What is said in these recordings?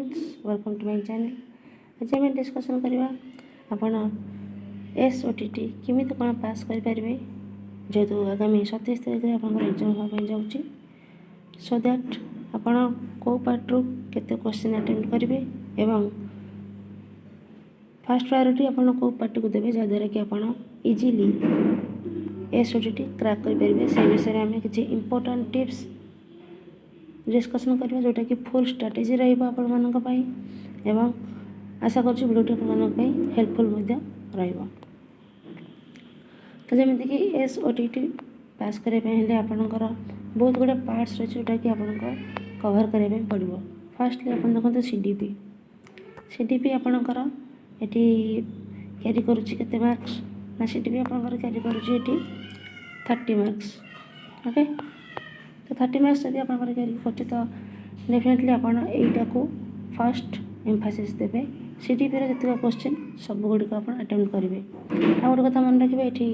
Friends, welcome to my channel. ଆଜି ଆମେ discussion କରିବା ଆପଣ ଏସ୍ ଓ ଟି ଟି କେମିତି କ'ଣ ପାସ୍ କରିପାରିବେ, ଯେହେତୁ ଆଗାମୀ 27 ତାରିଖରେ ଆପଣଙ୍କର ଏକ୍ଜାମ୍ ହେବା ପାଇଁ ଯାଉଛି। ସୋ that ଆପଣ କେଉଁ ପାର୍ଟରୁ କେତେ କ୍ୱେଶ୍ଚିନ୍ ଆଟେମ୍ପ୍ଟ କରିବେ ଏବଂ ଫାର୍ଷ୍ଟ ପ୍ରାୟୋରିଟି ଆପଣ କେଉଁ ପାର୍ଟକୁ ଦେବେ, ଯାହାଦ୍ୱାରା କି ଆପଣ ଇଜିଲି ଏସ୍ ଓ ଟି ଟି କ୍ରାକ୍ କରିପାରିବେ, ସେ ବିଷୟରେ ଆମେ କିଛି ଇମ୍ପୋର୍ଟାଣ୍ଟ ଟିପ୍ସ ଡିସ୍କସନ୍ କରିବା, ଯେଉଁଟାକି ଫୁଲ୍ ଷ୍ଟ୍ରାଟେଜି ରହିବ ଆପଣମାନଙ୍କ ପାଇଁ ଏବଂ ଆଶା କରୁଛି ଭିଡ଼ିଓଟି ଆପଣମାନଙ୍କ ପାଇଁ ହେଲ୍ପଫୁଲ୍ ମଧ୍ୟ ରହିବ। ତ ଯେମିତିକି ଏସ୍ ଓ ଟି ଟି ପାସ୍ କରିବା ପାଇଁ ହେଲେ ଆପଣଙ୍କର ବହୁତ ଗୁଡ଼ିଏ ପାର୍ଟସ୍ ରହିଛି, ଯେଉଁଟାକି ଆପଣଙ୍କ କଭର୍ କରିବା ପାଇଁ ପଡ଼ିବ। ଫାର୍ଷ୍ଟଲି ଆପଣ ଦେଖନ୍ତୁ C D P. C D P ଆପଣଙ୍କର ଏଠି କ୍ୟାରି କରୁଛି କେତେ ମାର୍କସ୍ ନା ସି ଡି ପି ଆପଣଙ୍କର କ୍ୟାରି କରୁଛି ଏଠି 30 ମାର୍କସ୍। ଓକେ, ତ 30 ମାର୍କସ୍ ଯଦି ଆପଣଙ୍କର କ୍ୟାରି କରୁଛି, ତ ଡେଫିନେଟଲି ଆପଣ ଏଇଟାକୁ ଫାର୍ଷ୍ଟ ଏମ୍ଫାସିସ୍ ଦେବେ। ସି ଡି ପିର ଯେତିକ କ୍ୱେଶ୍ଚିନ୍, ସବୁଗୁଡ଼ିକ ଆପଣ ଆଟେମ୍ପ୍ଟ କରିବେ। ଆଉ ଗୋଟେ କଥା ମନେ ରଖିବେ, ଏଠି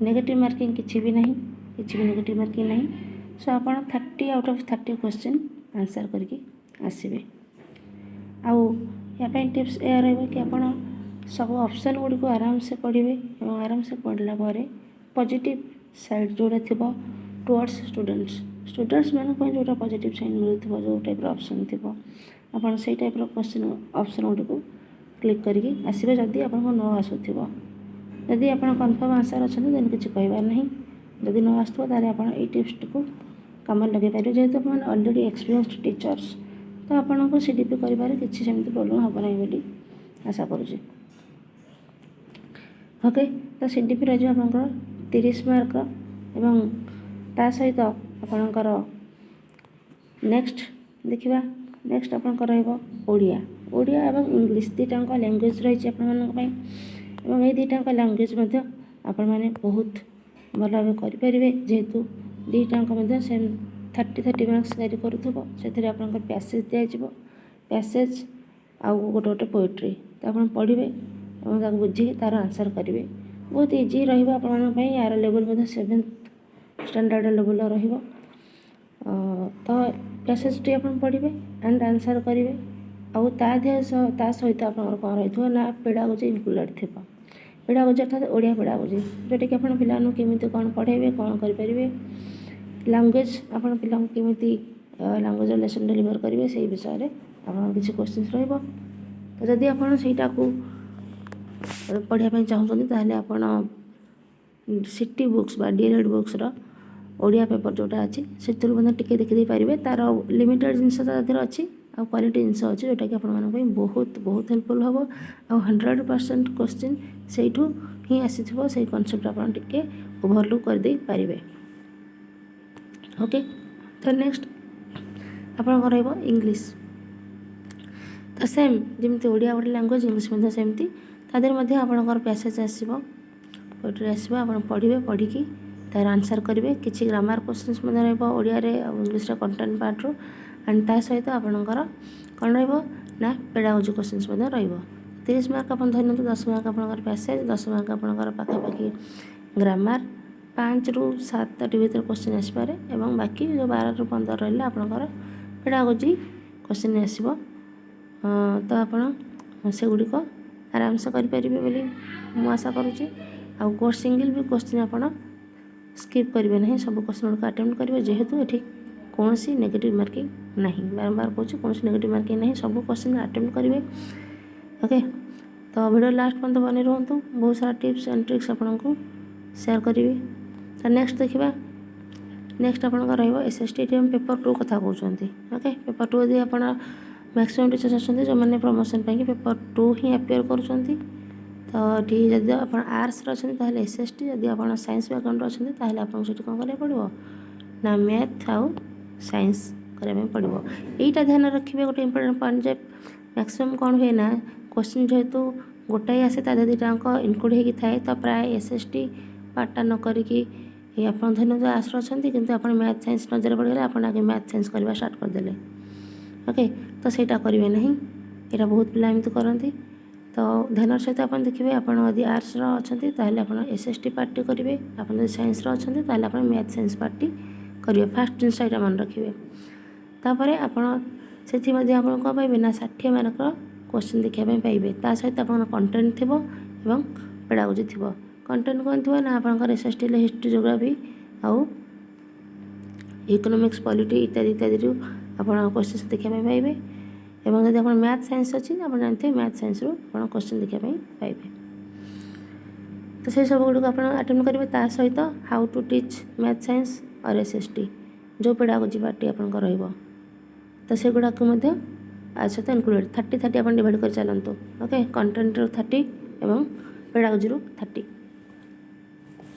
ନେଗେଟିଭ୍ ମାର୍କିଂ କିଛି ବି ନାହିଁ, କିଛି ବି ନେଗେଟିଭ୍ ମାର୍କିଂ ନାହିଁ। ସୋ ଆପଣ 30 out of 30 question answer କରିକି ଆସିବେ। ଆଉ ୟା ପାଇଁ ଟିପ୍ସ ଏହା ରହିବ କି ଆପଣ ସବୁ ଅପସନ୍ ଗୁଡ଼ିକୁ ଆରାମସେ ପଢ଼ିବେ ଏବଂ ଆରାମସେ ପଢ଼ିଲା ପରେ ପଜିଟିଭ୍ ସାଇଡ଼୍ ଯେଉଁଟା ଥିବ ଟୁୱାର୍ଡ଼ସ୍ ଷ୍ଟୁଡ଼େଣ୍ଟସ୍, ଷ୍ଟୁଡ଼େଣ୍ଟସ୍ମାନଙ୍କ ପାଇଁ ଯେଉଁଟା ପଜିଟିଭ୍ ସାଇଡ଼୍ ମିଳୁଥିବ, ଯେଉଁ ଟାଇପ୍ର ଅପସନ୍ ଥିବ, ଆପଣ ସେଇ ଟାଇପ୍ର କ୍ୱେଶ୍ଚିନ୍ ଅପସନ୍ ଗୁଡ଼ିକୁ କ୍ଲିକ୍ କରିକି ଆସିବେ। ଯଦି ଆପଣଙ୍କୁ ନ ଆସୁଥିବ, ଯଦି ଆପଣ କନଫର୍ମ ଆନ୍ସର୍ ଅଛନ୍ତି, ଦେନ୍ କିଛି କହିବାର ନାହିଁ। ଯଦି ନ ଆସୁଥିବ, ତାହେଲେ ଆପଣ ଏଇ ଟିପ୍ସଟିକୁ କାମରେ ଲଗାଇ ପାରିବେ। ଯେହେତୁ ଆପଣମାନେ ଅଲରେଡ଼ି ଏକ୍ସପିରିଏନ୍ସড ଟିଚର୍ସ, ତ ଆପଣଙ୍କୁ ସି ଡି ପି କରିବାରେ କିଛି ସେମିତି ପ୍ରୋବ୍ଲେମ୍ ହେବ ନାହିଁ ବୋଲି ଆଶା କରୁଛି। ଓକେ, ତ ସି ଡି ପି ରହିଯିବ ଆପଣଙ୍କର 30 ମାର୍କର ଏବଂ ତା ସହିତ ଆପଣଙ୍କର ନେକ୍ସଟ ଦେଖିବା। ନେକ୍ସଟ ଆପଣଙ୍କର ରହିବ ଓଡ଼ିଆ। ଓଡ଼ିଆ ଏବଂ ଇଂଲିଶ ଦୁଇଟାଙ୍କ ଲାଙ୍ଗୁଏଜ୍ ରହିଛି ଆପଣମାନଙ୍କ ପାଇଁ ଏବଂ ଏଇ ଦୁଇଟାଙ୍କ ଲାଙ୍ଗୁଏଜ୍ ମଧ୍ୟ ଆପଣମାନେ ବହୁତ ଭଲ ଭାବେ କରିପାରିବେ, ଯେହେତୁ ଦୁଇଟାଙ୍କ ମଧ୍ୟ ସେମ୍ 30 30 ମାର୍କସ୍ କ୍ୟାରି କରୁଥିବ। ସେଥିରେ ଆପଣଙ୍କର ପ୍ୟାସେଜ୍ ଦିଆଯିବ, ପ୍ୟାସେଜ୍ ଆଉ ଗୋଟେ ଗୋଟେ ପୋଏଟ୍ରି। ତ ଆପଣ ପଢ଼ିବେ ଏବଂ ତାକୁ ବୁଝିକି ତା'ର ଆନ୍ସର୍ କରିବେ। ବହୁତ ଇଜି ରହିବ ଆପଣମାନଙ୍କ ପାଇଁ। ୟାର ଲେବୁଲ୍ ମଧ୍ୟ ସେଭେନ୍ଥ ଷ୍ଟାଣ୍ଡାର୍ଡ଼ ଲେବୁଲ୍ର ରହିବ। ତ ପ୍ୟାସେଜ୍ଟି ଆପଣ ପଢ଼ିବେ ଆଣ୍ଡ ଆନ୍ସର୍ କରିବେ। ଆଉ ତା ଦେହ ସହ ତା ସହିତ ଆପଣଙ୍କର କ'ଣ ରହିଥିବ ନା ପେଡ଼ାଗୋଜି ଇନକ୍ଲୁଡ଼େଡ଼ ଥିବ। ପେଡ଼ାଗୋଜି ଅର୍ଥାତ୍ ଓଡ଼ିଆ ପେଡ଼ାଗୋଜି, ଯେଉଁଟାକି ଆପଣ ପିଲାମାନଙ୍କୁ କେମିତି କ'ଣ ପଢ଼େଇବେ, କ'ଣ କରିପାରିବେ, ଲାଙ୍ଗୁଏଜ୍ ଆପଣ ପିଲାଙ୍କୁ କେମିତି ଲାଙ୍ଗୁଏଜ୍ ଲେସନ୍ ଡେଲିଭର୍ କରିବେ, ସେଇ ବିଷୟରେ ଆପଣଙ୍କର କିଛି କ୍ୱେଶ୍ଚିନ୍ସ ରହିବ। ତ ଯଦି ଆପଣ ସେଇଟାକୁ ପଢ଼ିବା ପାଇଁ ଚାହୁଁଛନ୍ତି, ତାହେଲେ ଆପଣ ସିଟି ବୁକ୍ସ ବା ଡି ଏଲ୍ ଏଡ଼୍ ବୁକ୍ସର ଓଡ଼ିଆ ପେପର୍ ଯେଉଁଟା ଅଛି, ସେଥିରୁ ମଧ୍ୟ ଟିକେ ଦେଖିଦେଇ ପାରିବେ। ତା'ର ଲିମିଟେଡ଼ ଜିନିଷ ତା ଦେହରେ ଅଛି ଆଉ କ୍ୱାଲିଟି ଜିନିଷ ଅଛି, ଯେଉଁଟାକି ଆପଣମାନଙ୍କ ପାଇଁ ବହୁତ ବହୁତ ହେଲ୍ପଫୁଲ୍ ହେବ। ଆଉ 100% କ୍ୱେଶ୍ଚିନ୍ ସେଇଠୁ ହିଁ ଆସିଥିବ। ସେଇ କନସେପ୍ଟ ଆପଣ ଟିକେ ଓଭରଲୁକ୍ କରିଦେଇ ପାରିବେ। ଓକେ, ତ ନେକ୍ସଟ ଆପଣଙ୍କର ରହିବ ଇଂଲିଶ। ତ ସେମ୍ ଯେମିତି ଓଡ଼ିଆ ଗୋଟେ ଲାଙ୍ଗୁଏଜ୍, ଇଂଲିଶ ମଧ୍ୟ ସେମିତି। ତା ଦେହରେ ମଧ୍ୟ ଆପଣଙ୍କର ପ୍ୟାସେଜ୍ ଆସିବ, ପୋଏଟ୍ରି ଆସିବ। ଆପଣ ପଢ଼ିବେ, ପଢ଼ିକି ତା'ର ଆନ୍ସର୍ କରିବେ। କିଛି ଗ୍ରାମାର କ୍ୱେଶ୍ଚିନ୍ସ ମଧ୍ୟ ରହିବ ଓଡ଼ିଆରେ ଆଉ ଇଂଲିଶର କଣ୍ଟେଣ୍ଟ ପାର୍ଟରୁ। ଆଣ୍ଡ ତା ସହିତ ଆପଣଙ୍କର କ'ଣ ରହିବ ନା ପେଡ଼ାଗୋଜି କ୍ୱେଶ୍ଚିନ୍ସ ମଧ୍ୟ ରହିବ। 30 ମାର୍କ ଆପଣ ଧରି ନିଅନ୍ତୁ, 10 ମାର୍କ ଆପଣଙ୍କର ପ୍ୟାସେଜ୍, 10 ମାର୍କ ଆପଣଙ୍କର ପାଖାପାଖି ଗ୍ରାମାର, 5ରୁ 7ଟି ଭିତରେ କ୍ୱେଶ୍ଚିନ୍ ଆସିପାରେ ଏବଂ ବାକି ଯେଉଁ 12ରୁ 15 ରହିଲା, ଆପଣଙ୍କର ପେଡ଼ାଗୋଜି କ୍ୱେଶ୍ଚିନ୍ ଆସିବ। ତ ଆପଣ ସେଗୁଡ଼ିକ ଆରାମସେ କରିପାରିବେ ବୋଲି ମୁଁ ଆଶା କରୁଛି। ଆଉ ସିଙ୍ଗିଲ୍ ବି କ୍ୱେଶ୍ଚିନ୍ ଆପଣ ସ୍କିପ୍ କରିବେ ନାହିଁ, ସବୁ କ୍ୱେଶ୍ଚିନ୍ ଗୁଡ଼ିକ ଆଟେମ୍ପ୍ଟ କରିବେ, ଯେହେତୁ ଏଠି କୌଣସି ନେଗେଟିଭ୍ ମାର୍କିଂ ନାହିଁ। ବାରମ୍ବାର କହୁଛି, କୌଣସି ନେଗେଟିଭ୍ ମାର୍କିଂ ନାହିଁ। ସବୁ କ୍ୱେଶ୍ଚିନ୍ ଆଟେମ୍ପ୍ଟ କରିବେ। ଓକେ, ତ ଭିଡ଼ିଓ ଲାଷ୍ଟ ପର୍ଯ୍ୟନ୍ତ ବନେଇ ରୁହନ୍ତୁ। ବହୁତ ସାରା ଟିପ୍ସ ଆଣ୍ଡ ଟ୍ରିକ୍ସ ଆପଣଙ୍କୁ ସେୟାର କରିବି। ତ ନେକ୍ସଟ ଦେଖିବା। ନେକ୍ସଟ ଆପଣଙ୍କର ରହିବ ଏସ୍ ଏସ୍ ଟି। ଏଠି ଆମେ ପେପର୍ ଟୁ କଥା କହୁଛନ୍ତି। ଓକେ, ପେପର୍ ଟୁ ଯଦି ଆପଣ ମ୍ୟାକ୍ସିମମ୍ ଟିଚର୍ସ ଅଛନ୍ତି, ଯେଉଁମାନେ ପ୍ରମୋସନ୍ ପାଇଁକି ପେପର୍ ଟୁ ହିଁ ଆପିୟର କରୁଛନ୍ତି। ତ ଏଠି ଯଦି ଆପଣ ଆର୍ଟ୍ସରେ ଅଛନ୍ତି, ତାହେଲେ ଏସ୍ ଏସ୍ ଟି। ଯଦି ଆପଣ ସାଇନ୍ସ ବ୍ୟାକଗ୍ରାଉଣ୍ଡରେ ଅଛନ୍ତି, ତାହେଲେ ଆପଣଙ୍କୁ ସେଠି କ'ଣ କରିବାକୁ ପଡ଼ିବ ନା ମ୍ୟାଥ୍ ଆଉ ସାଇନ୍ସ କରିବା ପାଇଁ ପଡ଼ିବ। ଏଇଟା ଧ୍ୟାନ ରଖିବେ, ଗୋଟେ ଇମ୍ପୋର୍ଟାଣ୍ଟ ପଏଣ୍ଟ ଯେ ମ୍ୟାକ୍ସିମମ୍ କ'ଣ ହୁଏ ନା କ୍ୱେଶ୍ଚିନ୍ ଯେହେତୁ ଗୋଟାଏ ଆସେ, ତା ଦେହରେ ଦୁଇଟାଙ୍କ ଇନକ୍ଲୁଡ଼ ହେଇକି ଥାଏ। ତ ପ୍ରାୟ ଏସ୍ ଏସ୍ ଟି ପାର୍ଟଟା ନ କରିକି ଆପଣ ଧରିନିଅନ୍ତୁ ଆର୍ଟ୍ସରେ ଅଛନ୍ତି, କିନ୍ତୁ ଆପଣ ମ୍ୟାଥ୍ ସାଇନ୍ସ ନଜର ପଡ଼ିଗଲେ, ଆପଣ ଆଗେ ମ୍ୟାଥ୍ ସାଇନ୍ସ କରିବା ଷ୍ଟାର୍ଟ କରିଦେଲେ। ଓକେ, ତ ସେଇଟା କରିବେ ନାହିଁ। ଏଇଟା ବହୁତ ପିଲା ଏମିତି କରନ୍ତି। ତ ଧ୍ୟାନର ସହିତ ଆପଣ ଦେଖିବେ। ଆପଣ ଯଦି ଆର୍ଟ୍ସର ଅଛନ୍ତି, ତାହେଲେ ଆପଣ ଏସ୍ ଏସ୍ ଟି ପାର୍ଟଟି କରିବେ। ଆପଣ ଯଦି ସାଇନ୍ସର ଅଛନ୍ତି, ତାହେଲେ ଆପଣ ମ୍ୟାଥ୍ ସାଇନ୍ସ ପାର୍ଟଟି କରିବେ। ଫାର୍ଷ୍ଟ ଜିନିଷ ଏଇଟା ମନେ ରଖିବେ। ତାପରେ ଆପଣ ସେଠି ମଧ୍ୟ ଆପଣ କ'ଣ ପାଇବେ ନା 60 ମାର୍କର କୋଶ୍ଚିନ୍ ଦେଖିବା ପାଇଁ ପାଇବେ। ତା ସହିତ ଆପଣଙ୍କର କଣ୍ଟେଣ୍ଟ ଥିବ ଏବଂ ପେଡ଼ାଗୋଜି ଥିବ। କଣ୍ଟେଣ୍ଟ କ'ଣ ଥିବ ନା ଆପଣଙ୍କର SST ହେଲେ ହିଷ୍ଟ୍ରି, ଜୋଗ୍ରାଫି ଆଉ ଇକୋନୋମିକ୍ସ, ପଲିଟି ଇତ୍ୟାଦି ଇତ୍ୟାଦିରୁ ଆପଣ କୋଶ୍ଚିନ୍ସ ଦେଖିବା ପାଇଁ ପାଇବେ। ଏବଂ ଯଦି ଆପଣ ମ୍ୟାଥ୍ ସାଇନ୍ସ ଅଛି, ଆପଣ ଜାଣିଥିବେ ମ୍ୟାଥ୍ ସାଇନ୍ସରୁ ଆପଣ କୋଶ୍ଚିନ୍ ଦେଖିବା ପାଇଁ ପାଇବେ। ତ ସେଇ ସବୁ ଗୁଡ଼ିକୁ ଆପଣ ଆଟେଣ୍ଡ କରିବେ। ତା ସହିତ how to teach math science or SST ଯେଉଁ ପେଡ଼ାଗୋଜି ପାର୍ଟଟି ଆପଣଙ୍କର ରହିବ, ତ ସେଗୁଡ଼ାକୁ ମଧ୍ୟ ଆ ସହିତ ଇନକ୍ଲୁଡ଼େଡ଼। 30 30 ଆପଣ ଡିଭାଇଡ଼ କରି ଚାଲନ୍ତୁ। ଓକେ, କଣ୍ଟେଣ୍ଟରୁ 30 ଏବଂ ପେଡ଼ାଗୋଜିରୁ 30।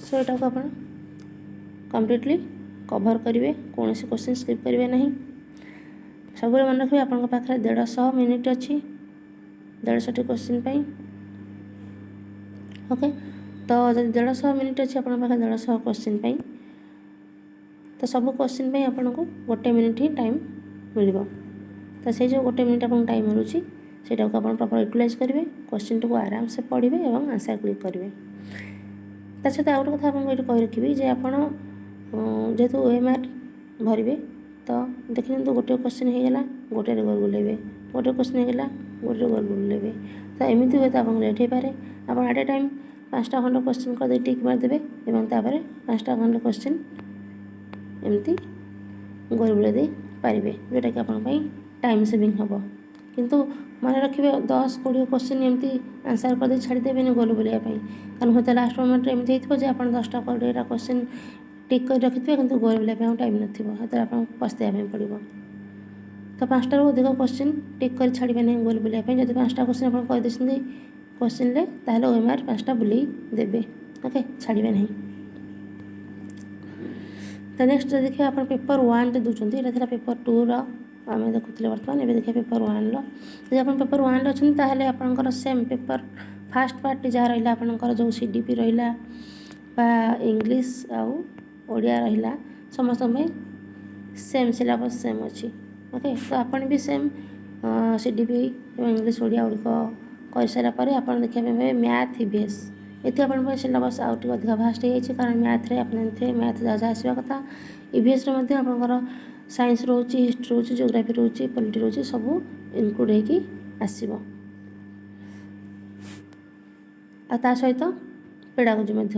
ସୋ ଏଟାକୁ ଆପଣ କମ୍ପ୍ଲିଟଲି କଭର୍ କରିବେ, କୌଣସି କୋଶ୍ଚିନ୍ ସ୍କିପ୍ କରିବେ ନାହିଁ। ସବୁବେଳେ ମନେ ରଖିବେ, ଆପଣଙ୍କ ପାଖରେ 150 ମିନିଟ୍ ଅଛି 150ଟି କୋଶ୍ଚିନ୍ ପାଇଁ। ଓକେ, ତ ଯଦି 150 ମିନିଟ୍ ଅଛି ଆପଣଙ୍କ ପାଖରେ 150 କୋଶ୍ଚିନ୍ ପାଇଁ, ତ ସବୁ କୋଶ୍ଚିନ୍ ପାଇଁ ଆପଣଙ୍କୁ ଗୋଟେ ମିନିଟ୍ ହିଁ ଟାଇମ୍ ମିଳିବ। ତ ସେଇ ଯେଉଁ ଗୋଟେ ମିନିଟ୍ ଆପଣଙ୍କୁ ଟାଇମ୍ ମିଳୁଛି, ସେଇଟାକୁ ଆପଣ ପ୍ରପର୍ ୟୁଟିଲାଇଜ୍ କରିବେ, କୋଶ୍ଚିନ୍ଟିକୁ ଆରାମସେ ପଢ଼ିବେ ଏବଂ ଆନ୍ସର୍ କ୍ଲିକ୍ କରିବେ। ତା ସହିତ ଆଉ ଗୋଟେ କଥା ଆପଣଙ୍କୁ ଏଇଠି କହି ରଖିବି ଯେ ଆପଣ ଯେହେତୁ OMR ଭରିବେ, ତ ଦେଖିନିଅନ୍ତୁ, ଗୋଟିଏ କୋଶ୍ଚିନ୍ ହେଇଗଲା, ଗୋଟେରେ ଗୋଲ ବୁଲେଇବେ, ଗୋଟେ କୋଶ୍ଚିନ୍ ହେଇଗଲା, ଗୋଟେରେ ଗୋଲ ବୁଲେଇବେ। ତ ଏମିତି ହୁଏତ ଆପଣଙ୍କୁ ଲେଟ୍ ହେଇପାରେ। ଆପଣ ଆଟ୍ ଏ ଟାଇମ୍ 5ଟା ଖଣ୍ଡ କୋଶ୍ଚିନ୍ କରିଦେଇ ଟିକ୍ ମାରିଦେବେ ଏବଂ ତାପରେ 5ଟା ଖଣ୍ଡ କୋଶ୍ଚିନ୍ ଏମିତି ଗୋଲ ବୁଲେଇ ଦେଇ ପାରିବେ, ଯେଉଁଟାକି ଆପଣଙ୍କ ପାଇଁ ଟାଇମ୍ ସେଭିଂ ହେବ। କିନ୍ତୁ ମନେ ରଖିବେ, 10 20 କୋଶ୍ଚିନ୍ ଏମିତି ଆନ୍ସର୍ କରିଦେଇ ଛାଡ଼ିଦେବେନି ଗୋଲ ବୁଲେଇବା ପାଇଁ, କାରଣ ହୁଏତ ଲାଷ୍ଟ ମୋମେଣ୍ଟରେ ଏମିତି ହେଇଥିବ ଯେ ଆପଣ 10ଟା 20ଟା କୋଶ୍ଚିନ୍ ଟିକ୍ କରି ରଖିଥିବେ, କିନ୍ତୁ ଗୋଲ ବୁଲେଇବା ପାଇଁ ଆଉ ଟାଇମ୍ ନଥିବ। ସେତେବେଳେ ଆପଣଙ୍କୁ ପସ୍ତେଇବା ପାଇଁ ପଡ଼ିବ। ତ 5ଟାରୁ ଅଧିକ କୋଶ୍ଚିନ୍ ଟିକ୍ କରି ଛାଡ଼ିବେ ନାହିଁ ଗୋଲ ବୁଲେଇବା ପାଇଁ। ଯଦି 5ଟା କୋଶ୍ଚିନ୍ ଆପଣ କରିଦେଇଛନ୍ତି କୋଶ୍ଚିନ୍ରେ, ତାହେଲେ OMR 5ଟା ବୁଲେଇ ଦେବେ। ଓକେ, ଛାଡ଼ିବେ ନାହିଁ। ତ ନେକ୍ସଟ ଯଦି ଦେଖିବା, ଆପଣ ପେପର୍ ୱାନ୍ରେ ଦେଉଛନ୍ତି। ଏଇଟା ଥିଲା ପେପର୍ ଟୁର ଆମେ ଦେଖୁଥିଲେ, ବର୍ତ୍ତମାନ ଏବେ ଦେଖିବା ପେପର୍ ୱାନ୍ର। ଯଦି ଆପଣ ପେପର୍ ୱାନ୍ରେ ଅଛନ୍ତି, ତାହେଲେ ଆପଣଙ୍କର ସେମ୍ ପେପର୍ ଫାଷ୍ଟ ପାର୍ଟଟି ଯାହା ରହିଲା, ଆପଣଙ୍କର ଯେଉଁ CDP ରହିଲା ବା ଇଂଲିଶ ଆଉ ଓଡ଼ିଆ ରହିଲା, ସମସ୍ତଙ୍କ ପାଇଁ ସେମ୍ ସିଲାବସ୍ ସେମ୍ ଅଛି। ଓକେ, ତ ଆପଣ ବି ସେମ୍ CDP ଏବଂ ଇଂଲିଶ, ଓଡ଼ିଆ ଗୁଡ଼ିକ କରିସାରିଲା ପରେ ଆପଣ ଦେଖିବା ପାଇଁ ପାଇବେ ମ୍ୟାଥ୍, EVS। ଏଠି ଆପଣଙ୍କ ପାଇଁ ସିଲାବସ୍ ଆଉ ଟିକେ ଅଧିକା ଭାଷ୍ଟ ହେଇଯାଇଛି, କାରଣ ମ୍ୟାଥ୍ରେ ଆପଣ ଜାଣିଥିବେ ମ୍ୟାଥ୍ ଯାହା ଯାହା ଆସିବା କଥା। ଇଭିଏସ୍ରେ ମଧ୍ୟ ଆପଣଙ୍କର ସାଇନ୍ସ ରହୁଛି, ହିଷ୍ଟ୍ରି ରହୁଛି, ଜୋଗ୍ରାଫି ରହୁଛି, ପଲିଟି ରହୁଛି, ସବୁ ଇନକ୍ଲୁଡ଼ ହେଇକି ଆସିବ। ଆଉ ତା ସହିତ ପେଡ଼ାଗୋଜି ମଧ୍ୟ,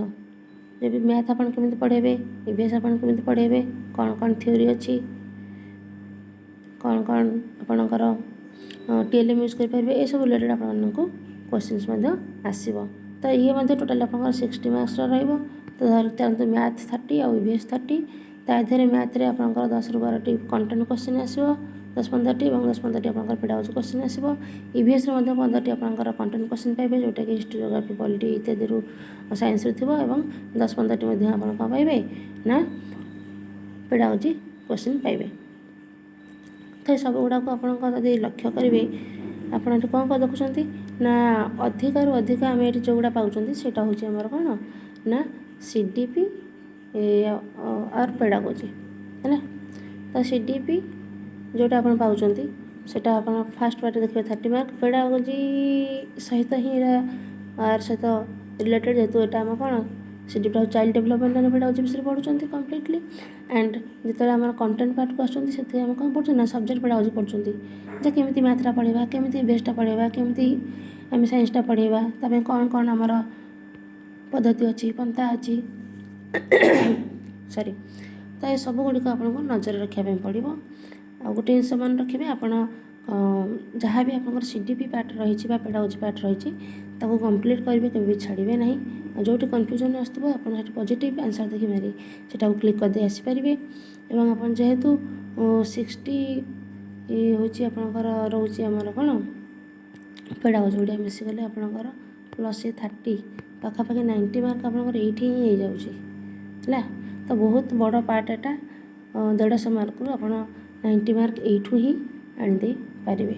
ଯେବେ ମ୍ୟାଥ୍ ଆପଣ କେମିତି ପଢ଼େଇବେ, ଇଭିଏସ୍ ଆପଣ କେମିତି ପଢ଼େଇବେ, କ'ଣ କ'ଣ ଥିଓରି ଅଛି, କ'ଣ କ'ଣ ଆପଣଙ୍କର TLM use କରିପାରିବେ, ଏସବୁ ରିଲେଟେଡ଼ ଆପଣମାନଙ୍କୁ କୋଶ୍ଚିନ୍ସ ମଧ୍ୟ ଆସିବ। ତ ଇଏ ମଧ୍ୟ ଟୋଟାଲ୍ ଆପଣଙ୍କର 60 ମାର୍କସର ରହିବ। ତ ଧରି ଚାଲନ୍ତୁ, ମ୍ୟାଥ୍ 30 ଆଉ ଇଭିଏସ୍ 30। ତା ଦେହରେ ମ୍ୟାଥ୍ରେ ଆପଣଙ୍କର 10ରୁ 12ଟି କଣ୍ଟେଣ୍ଟ କୋଶ୍ଚିନ୍ ଆସିବ, 10 15ଟି, ଏବଂ 10 15ଟି ଆପଣଙ୍କର ପେଡ଼ାଗୋଜି କୋଶ୍ଚିନ୍ ଆସିବ। ଇଭିଏସ୍ରେ ମଧ୍ୟ 15ଟି ଆପଣଙ୍କର କଣ୍ଟେଣ୍ଟ କୋଶ୍ଚିନ୍ ପାଇବେ, ଯେଉଁଟାକି ହିଷ୍ଟ୍ରି, ଜୋଗ୍ରାଫି, ପଲିଟି ଇତ୍ୟାଦିରୁ, ସାଇନ୍ସରୁ ଥିବ, ଏବଂ 10 15ଟି ମଧ୍ୟ ଆପଣ କ'ଣ ପାଇବେ ନା ପେଡ଼ାଗୋଜି କୋଶ୍ଚିନ୍ ପାଇବେ। ତ ଏ ସବୁ ଗୁଡ଼ାକୁ ଆପଣଙ୍କ ଯଦି ଲକ୍ଷ୍ୟ କରିବେ, ଆପଣ ଏଠି କ'ଣ କ'ଣ ଦେଖୁଛନ୍ତି ନା ଅଧିକାରୁ ଅଧିକ ଆମେ ଏଠି ଯେଉଁଗୁଡ଼ା ପାଉଛନ୍ତି, ସେଇଟା ହେଉଛି ଆମର କ'ଣ ନା CDP ଅର୍ ପେଡ଼ାଗୋଜି ହେଲା। ତ CDP ଯେଉଁଟା ଆପଣ ପାଉଛନ୍ତି, ସେଇଟା ଆପଣ ଫାଷ୍ଟ ପାର୍ଟରେ ଦେଖିବେ 30 ମାର୍କ। ପେଡ଼ାଗୋଜି ସହିତ ହିଁ ଏଇଟା ଆର୍ ସହିତ ରିଲେଟେଡ଼, ଯେହେତୁ ଏଇଟା ଆମ କ'ଣ CDP child development and pedagogy ବିଷୟରେ ପଢ଼ୁଛନ୍ତି କମ୍ପ୍ଲିଟଲି। ଆଣ୍ଡ ଯେତେବେଳେ ଆମର କଣ୍ଟେଣ୍ଟ ପାର୍ଟକୁ ଆସୁଛନ୍ତି, ସେଥିରେ ଆମେ କ'ଣ ପଢ଼ୁଛନ୍ତି ନା ସବଜେକ୍ଟ ପେଡ଼ାଗୋଜି ପଢ଼ୁଛନ୍ତି, ଯେ କେମିତି ମ୍ୟାଥଟା ପଢ଼େଇବା, କେମିତି ଇଭିଏସ୍ଟା ପଢ଼େଇବା, କେମିତି ଆମେ ସାଇନ୍ସଟା ପଢ଼େଇବା, ତା ପାଇଁ କ'ଣ କ'ଣ ଆମର ପଦ୍ଧତି ଅଛି, ପନ୍ଥା ଅଛି, ସରି। ତ ଏସବୁ ଗୁଡ଼ିକ ଆପଣଙ୍କୁ ନଜର ରଖିବା ପାଇଁ ପଡ଼ିବ। ଆଉ ଗୋଟେ ଜିନିଷ ମନେ ରଖିବେ, ଆପଣ ଯାହା ବି ଆପଣଙ୍କର CDP part ରହିଛି ବା ପେଡ଼ାଗୋଜି ପାର୍ଟ ରହିଛି, ତାକୁ କମ୍ପ୍ଲିଟ୍ କରିବେ, କେବେ ବି ଛାଡ଼ିବେ ନାହିଁ। ଆଉ ଯେଉଁଠି କନଫ୍ୟୁଜନ୍ ଆସୁଥିବ, ଆପଣ ସେଠି ପଜିଟିଭ୍ ଆନ୍ସର୍ ଦେଖି ମାରି ସେଟାକୁ କ୍ଲିକ୍ କରିଦେଇ ଆସିପାରିବେ। ଏବଂ ଆପଣ ଯେହେତୁ 60 ହେଉଛି ଆପଣଙ୍କର ରହୁଛି ଆମର କ'ଣ ପେଡ଼ାଗୋଜି ଓଡ଼ିଆ ମିଶିଗଲେ ଆପଣଙ୍କର ପ୍ଲସ୍ ଇଏ 30, ପାଖାପାଖି 90 ମାର୍କ ଆପଣଙ୍କର ଏଇଠି ହିଁ ହେଇଯାଉଛି ହେଲା। ତ ବହୁତ ବଡ଼ ପାର୍ଟ ଏଟା। 150 ମାର୍କରୁ ଆପଣ 90 ମାର୍କ ଏଇଠୁ ହିଁ ଆଣିଦେଇ ପାରିବେ।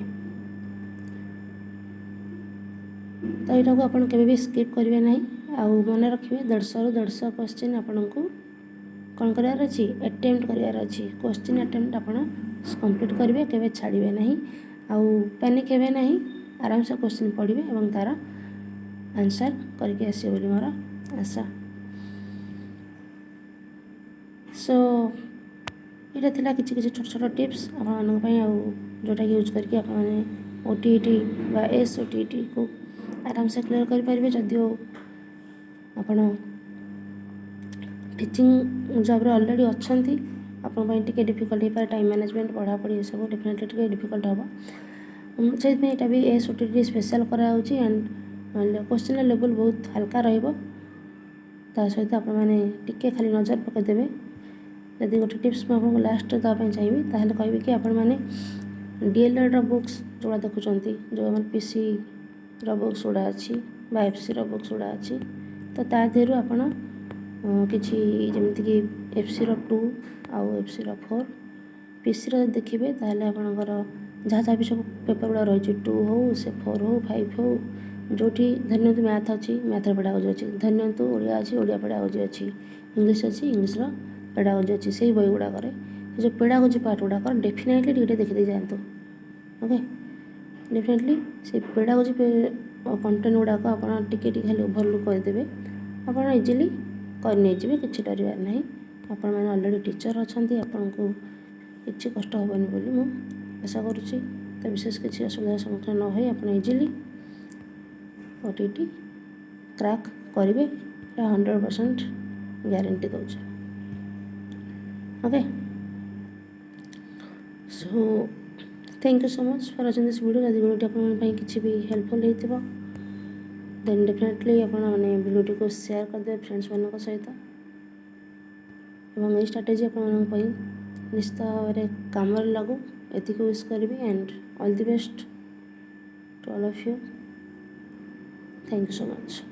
ତ ଏଇଟାକୁ ଆପଣ କେବେ ବି ସ୍କିପ୍ କରିବେ ନାହିଁ। ଆଉ ମନେ ରଖିବେ, 150ରୁ 150 କୋଶ୍ଚିନ୍ ଆପଣଙ୍କୁ କ'ଣ କରିବାର ଅଛି? ଆଟେମ୍ପ୍ଟ କରିବାର ଅଛି। କୋଶ୍ଚିନ୍ ଆଟେମ୍ପ୍ଟ ଆପଣ କମ୍ପ୍ଲିଟ୍ କରିବେ, କେବେ ଛାଡ଼ିବେ ନାହିଁ ଆଉ ପ୍ୟାନିକ୍ ହେବେ ନାହିଁ। ଆରାମସେ କୋଶ୍ଚିନ୍ ପଢ଼ିବେ ଏବଂ ତା'ର ଆନ୍ସର୍ କରିକି ଆସିବେ ବୋଲି ମୋର ଆଶା। ସୋ ଏଇଟା ଥିଲା କିଛି କିଛି ଛୋଟ ଛୋଟ ଟିପ୍ସ ଆପଣମାନଙ୍କ ପାଇଁ ଆଉ ଯେଉଁଟାକି ୟୁଜ୍ କରିକି ଆପଣମାନେ ଓଟିଇଟି ବା ଏସ୍ଓଟିଇଟିକୁ ଆରାମସେ କ୍ଲିୟର୍ କରିପାରିବେ। ଯଦିଓ ଆପଣ ଟିଚିଂ ଜବ୍ରେ ଅଲରେଡ଼ି ଅଛନ୍ତି, ଆପଣଙ୍କ ପାଇଁ ଟିକେ ଡିଫିକଲ୍ଟ ହେଇପାରେ। ଟାଇମ୍ ମ୍ୟାନେଜମେଣ୍ଟ, ପଢ଼ାପଢ଼ି, ଏସବୁ ଡେଫିନେଟଲି ଟିକେ ଡିଫିକଲ୍ଟ ହେବ। ସେଇଥିପାଇଁ ଏଇଟା ବି ଏସ୍ଓଟିଇଟି ସ୍ପେଶାଲ୍ କରାହେଉଛି ଆଣ୍ଡ କୋଶ୍ଚିନ୍ର ଲେବୁଲ୍ ବହୁତ ହାଲକା ରହିବ। ତା ସହିତ ଆପଣମାନେ ଟିକେ ଖାଲି ନଜର ପକାଇଦେବେ। ଯଦି ଗୋଟେ ଟିପ୍ସ ମୁଁ ଆପଣଙ୍କୁ ଲାଷ୍ଟରେ ଦେବା ପାଇଁ ଚାହିଁବି, ତାହେଲେ କହିବି କି ଆପଣମାନେ ଡିଏଲ୍ଏଡ଼୍ର ବୁକ୍ସ ଯେଉଁଗୁଡ଼ା ଦେଖୁଛନ୍ତି, ଯେଉଁ ଆମର ପିସିର ବୁକ୍ସ ଗୁଡ଼ା ଅଛି ବା ଏଫ୍ସିର ବୁକ୍ସ ଗୁଡ଼ା ଅଛି, ତ ତା ଦେହରୁ ଆପଣ କିଛି, ଯେମିତିକି ଏଫ୍ସିର 2 ଆଉ ଏଫ୍ସିର 4, ପିସିର ଯଦି ଦେଖିବେ, ତାହେଲେ ଆପଣଙ୍କର ଯାହା ଯାହା ବି ସବୁ ପେପର୍ ଗୁଡ଼ା ରହିଛି, 2 ହଉ, ସେ 4 ହଉ, 5 ହଉ, ଯେଉଁଠି ଧରି ନିଅନ୍ତୁ ମ୍ୟାଥ୍ ଅଛି, ମ୍ୟାଥ୍ର ପେଡ଼ାଗୋଜି ଅଛି, ଧରି ନିଅନ୍ତୁ ଓଡ଼ିଆ ଅଛି, ଓଡ଼ିଆ ପେଡ଼ାଗୋଜି ଅଛି, ଇଂଲିଶ ଅଛି, ଇଂଲିଶର ପେଡ଼ାଗୋଜି ଅଛି, ସେଇ ବହି ଗୁଡ଼ାକରେ ସେ ଯେଉଁ ପେଡ଼ାଗୋଜି ପାର୍ଟ ଗୁଡ଼ାକ ଡେଫିନେଟଲି ଟିକେ ଟିକେ ଦେଖିଦେଇ ଯାଆନ୍ତୁ। ଓକେ, ଡେଫିନେଟଲି ସେଇ ପେଡ଼ାଗୋଜି କଣ୍ଟେଣ୍ଟ ଗୁଡ଼ାକ ଆପଣ ଟିକେ ଟିକେ ଖାଲି ଓଭରଲୁକ୍ କରିଦେବେ, ଆପଣ ଇଜିଲି କରି ନେଇଯିବେ। କିଛି ଡରିବାର ନାହିଁ। ଆପଣମାନେ ଅଲରେଡ଼ି ଟିଚର୍ ଅଛନ୍ତି, ଆପଣଙ୍କୁ କିଛି କଷ୍ଟ ହେବନି ବୋଲି ମୁଁ ଆଶା କରୁଛି। ତ ବିଶେଷ କିଛି ଅସୁବିଧାର ସମ୍ମୁଖୀନ ନ ହୋଇ ଆପଣ ଇଜିଲି ଓଟିଇଟି କ୍ରାକ୍ କରିବେ, ଏଇଟା 100% ଗ୍ୟାରେଣ୍ଟି ଦେଉଛି। Okay, so thank you so much for watching this video. ଯଦି ଭିଡ଼ିଓଟି ଆପଣଙ୍କ ପାଇଁ କିଛି ବି ହେଲ୍ପଫୁଲ୍ ହେଇଥିବ, ଦେନ୍ ଡେଫିନେଟଲି ଆପଣମାନେ ଭିଡ଼ିଓଟିକୁ ସେୟାର କରିଦେବେ ଫ୍ରେଣ୍ଡସ୍ମାନଙ୍କ ସହିତ ଏବଂ ଏଇ ଷ୍ଟ୍ରାଟେଜି ଆପଣମାନଙ୍କ ପାଇଁ ନିଶ୍ଚିତ ଭାବରେ କାମରେ ଲାଗୁ, ଏତିକି ୱିଶ୍ କରିବି। And all the best to all of you. Thank you so much.